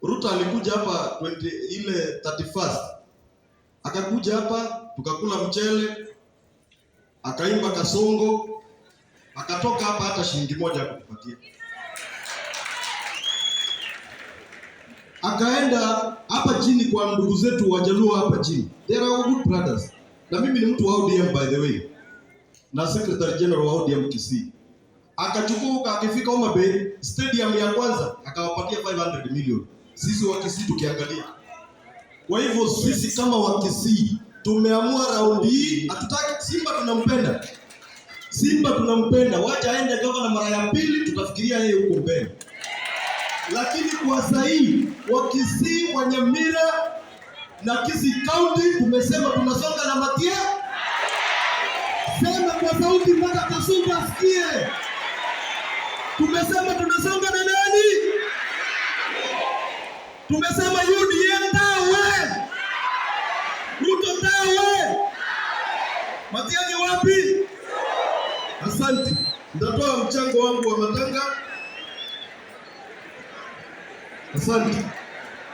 Ruto alikuja hapa 20 ile 31st, akakuja hapa tukakula mchele, akaimba Kasongo, akatoka hapa hata shilingi moja hakutupatia. Akaenda hapa chini kwa ndugu zetu Wajaluo hapa chini, they are our good brothers, na mimi ni mtu wa ODM by the way, na secretary general wa ODM Kisii. Akachukua akifika Homa Bay stadium ya kwanza akawapatia 500 million, sisi wa Kisii tukiangalia. Kwa hivyo sisi kama wa Kisii tumeamua raundi hii, hatutaki Simba, tunampenda Simba, tunampenda, wacha aende gavana mara ya pili, tutafikiria yeye huko mbele. Lakini kwa sahii wa Kisii, wa Nyamira na Kisii County tumesema tunasonga na Matia. Sema kwa sauti mpaka Kasongo asikie. Tumesema tunasonga na nani? Tumesema UDA tawe, Ruto tawe, Matiang'i wapi? Asante, nitatoa mchango wangu wa matanga. Asante.